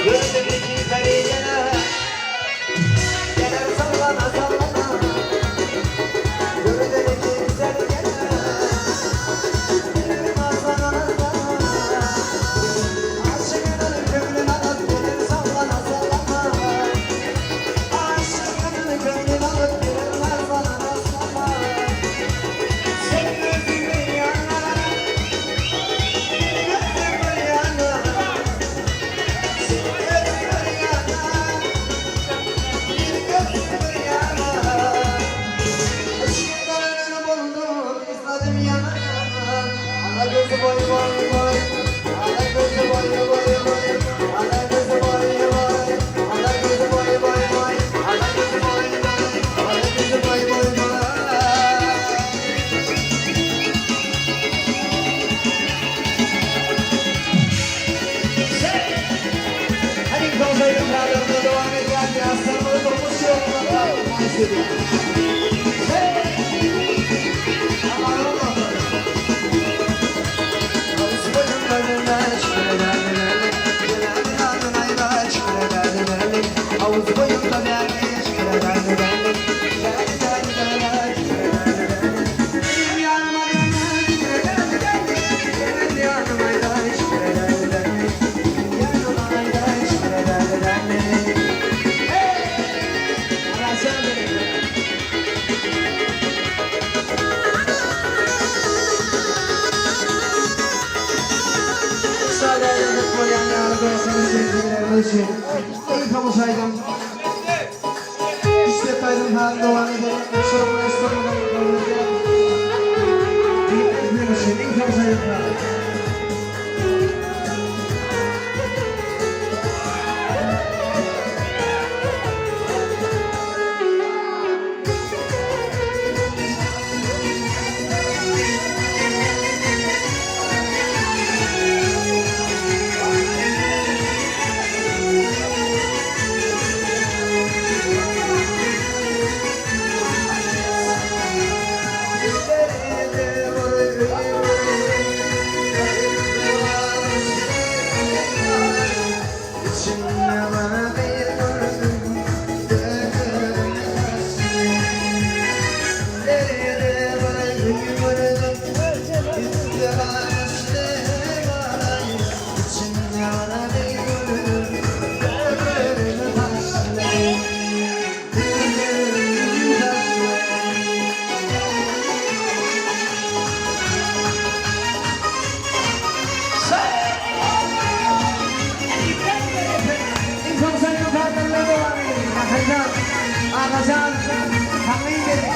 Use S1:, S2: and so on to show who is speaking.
S1: Gördüm iki peri gene, gelir sallana sallana. Gördüm iki güzel gene, gelir nazlana nazlana. Aşıkının gönlünü alıp gelir sallana sallana. Aşıkının gönlünü alıp gelir nazlana nazlana. Sen gözümün yana, bir gözümün yana. Seni gözümün yana, bir gözümün yana. Aşkından ölür buldum, izledim yana yana. Ana gözü boy boy boy, ana gözü boy boy boy, ana gözü boy boy, ana gözü boy boy boy, ana gözü boy boy, ana gözü boy boy boy. Hadi konserin krallarına devam edelim. Aslanımızı dokuz yoluna Aman Allah'ım. Havuz boyunda derdi, derdi, derdi, derdi, derdi, derdi, Benim yanıma derdi, derdi, derdi, benim yanıma derdi, derdi, yanıma derdi, derdi, derdi. Hey! Allah sen benim. Müsaadenle futbol yanlarında olsanız sevgilerimiz için. İyi kamusaydım. İşte kaydım halinde devam edelim. Sorumlu sorumlu kabul edelim. İyi için iyi kamusaydım. Ağacan, ağacan, tanıyın beni.